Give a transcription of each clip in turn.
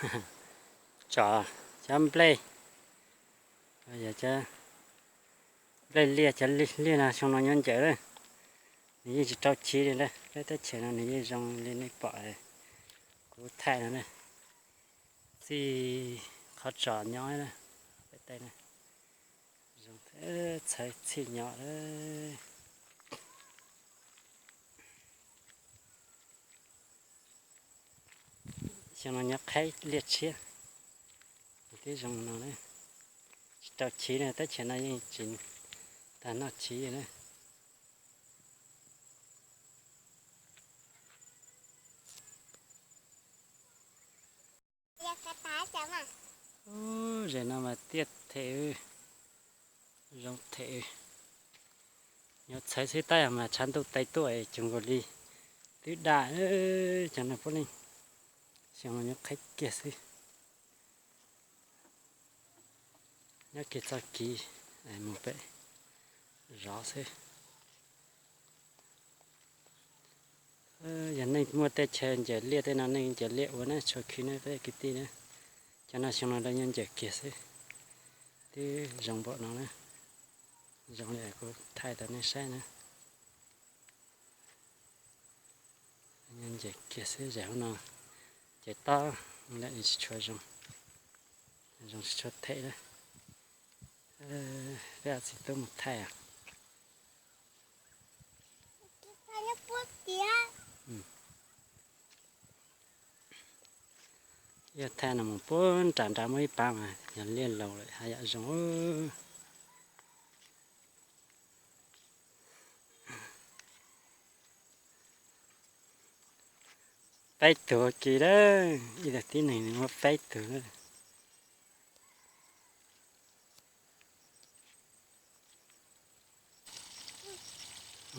Tsom cov nplej, yog cov nplej liaj, cov liaj no xyoo no nyob ncaws lawm, nws yeej tsis rau chiv li na. Peb teb chaws no nws yeej zoo li nej pom kuv thaij no na. Txij qhov tsom nyob pem tej na, zoo txhawv txhij nyob lawm. Xyoo no nyob qhib liaj tshiab, twb zoo no na. Tsis rau chiv na, teb chaws no yeej tsis tau noj chiv li na. Ub, zem no mas tiaj them, zoo them. Nyob txhawv xwb tab mas tshav ntuj tais tuaj es cuag nkaus li twb daj. Cov no puav leej xyoo no nyob qhib kiag xwb. Nyob kiag txoj kev mus pem zov xwb. Yog neeg muaj tej chaw ncaws liaj tej no, neeg ncaws liaj ua na, tshua khwv na peb kwv tij na. Cov no xyoo no lawv nyob ncaws kiag xwb, twb zoo npaum no na. Zoo li kuv thaij rau nej saib na. Nyob ncaws kiag xwb, zem hauv no ces tob lawm, tsis tshua zoo, zoo tsis tshua them na. Peb txiv tub mus thaij. Yog thaij no mus puag nram nrad muaj ib pab mas yog liaj laus lawm haj yam zoo. Peb tug ua ke lawm, ib tug tib neeg nws muaj peb tug lawm.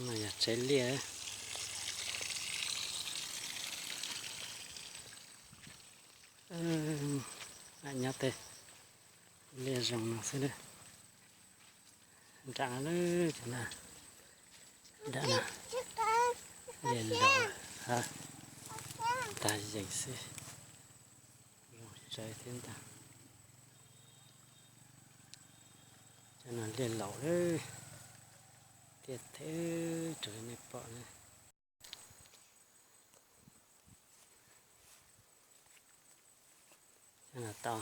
No yog tsev liaj. Nyob tej liaj zoo no xwb na. Nram no, nram no, liaj laus, tag yees xwb, zoo tsawv thiab ntag. Cov no liaj laus lawm, tiaj them raws li nej pom na. Cov no tau,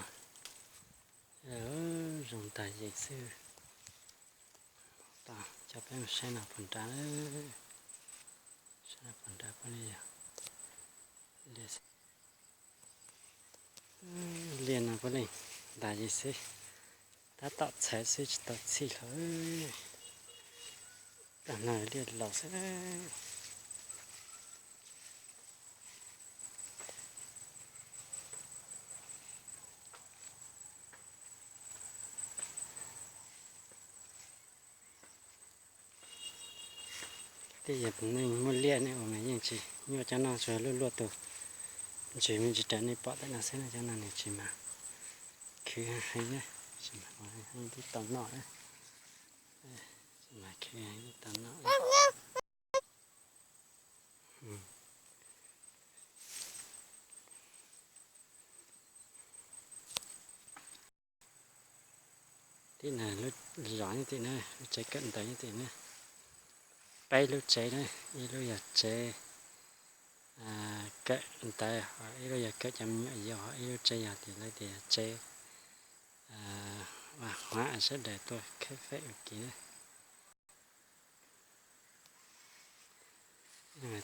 zoo tag yees xwb. Tau, coj peb mus saib no puag nrad, saib no puag nrad puav leej yog liaj. Liaj no puav leej ntag yeej xwb, tab tom txhawv xwb tsis tau txhij hlo. Tam no liaj laus xwb. Tej yam neeg muaj liaj ne uas mas yeej tsis nyuaj cov no, tsuas luaj luaj tus ntsws me ntsis raws nej pom tej no xwb na, cov no nws tsis mas khwv heev na, tsis mas ua heev twb tau noj na, tsis mas khwv heev twb tau noj. Tib no lub zos nyob tim na, lub tsev kawm ntawv nyob tim na. Peb lub tsev na, ib lub yog tsev kawm ntawv, ho ib lub yog kawm cov me nyuam yaus, ho ib lub tsev yog tias lawv tias tsev ua huav sawv daws tuaj khawb fej ua ke na.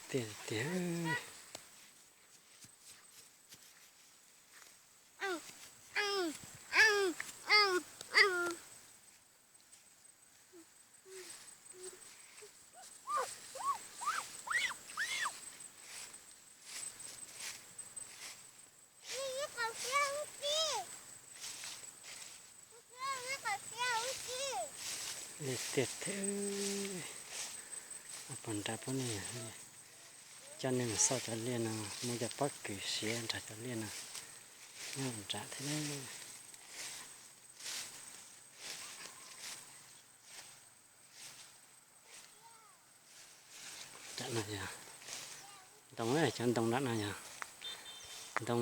Tiag tiag. Liaj tiag thiab. Pog nrad poj niam coj nej mus xauj cov liaj no, muaj cov pob kws siav nrog cov liaj no nyob nrad thiab. Nram no yog ntoo, cov ntoo nram no yog ntoo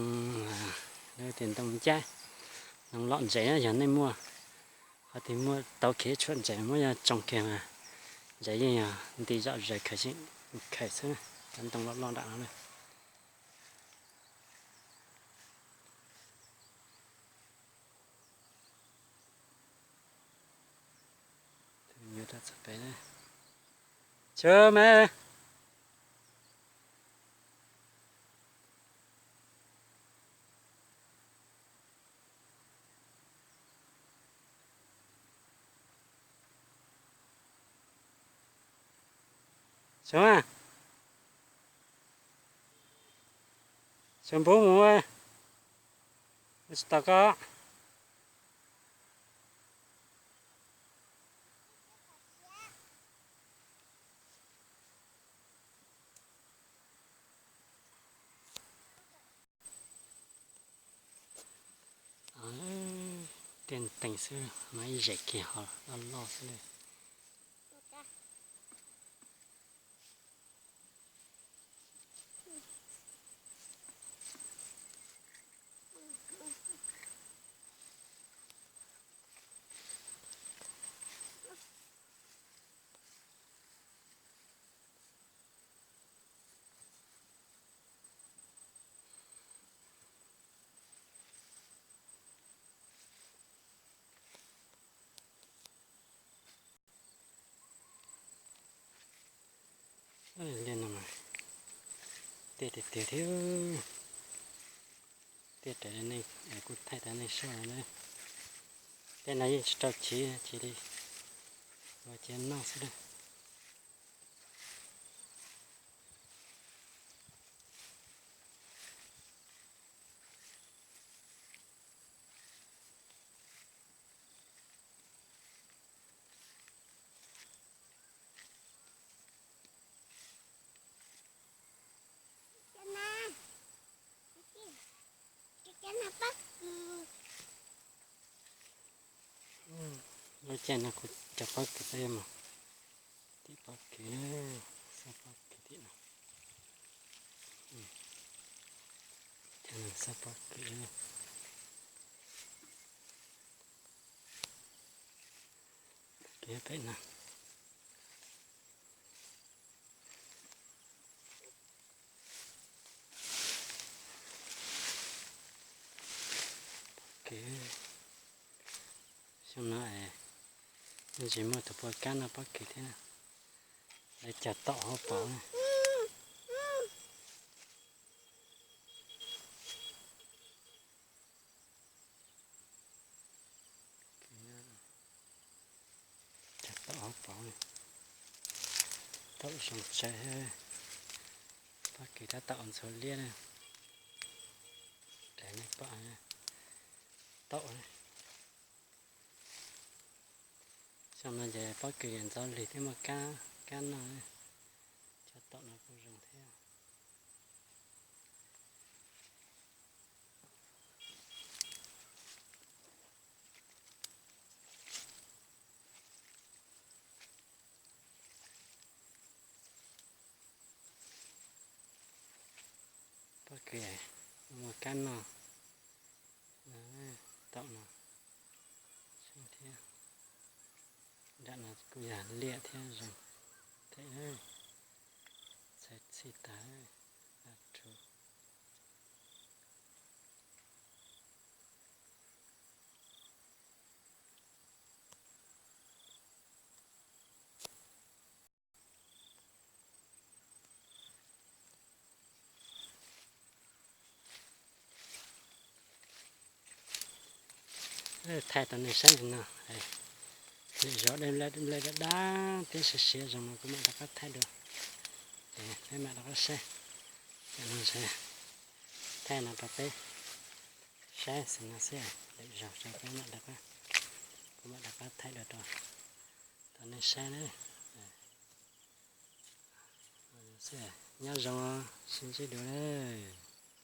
Lawv tias ntoo ncab, ntoo loj ntsev na, yog nej muaj qhov twg muaj tau kev tshuaj ntsev muab yog tsoo kiag mas ntsev yeej yog nti zom zaws khaws, khaws xwb, cov ntoo loj loj nram no na. Tus nyuam rau txog pem na. Sua me. Sua, Sua npub mus, tsis tau koj. Tej tees xwb mas ib zes kiag ho loj loj xwb li. Liaj no mas tiaj tiag tiag thiab. Tiaj raws li nej, kuv thaij tau nej saib na. Tej no yeej tsis rau chiv, cia li ua cia noj xwb na. Lub caij no kuv cov pob kws peb yuav mus tim pob kws, xab pob kws tim no. Cov no xab pob kws, kws pem no. Pob kws, xyoo no es me ntsis muaj tus puas kab noj pob kws thiab, lawv cog taum hauv paus na. Cog taum hauv paus, taum zoo tsawv, pob kws tab tom ntxhua liab na. Raws nej pom, taum, xyoo no ces pob kws yam ntxov lig thiab muaj kab, kab noj, cog taum no kuj zoo thiab. Pob kws muaj kab noj, taum no thiab. Nram no kuj yog liaj thiab zoo, txhais txhij tag, a rhu. Thaij tau nej saib li no, lwm zaus dej nplej dab dab thiab siav siav zoo no kuv mam rov qab thaij dua, peb mam rov qab saib. Cov no thaij no rau peb saib xwb no xwb, lwm zaus peb mam rov qab, kuv mam rov qab thaij dua rau, rau nej saib na. Nyob zoo, sib ntsib dua na.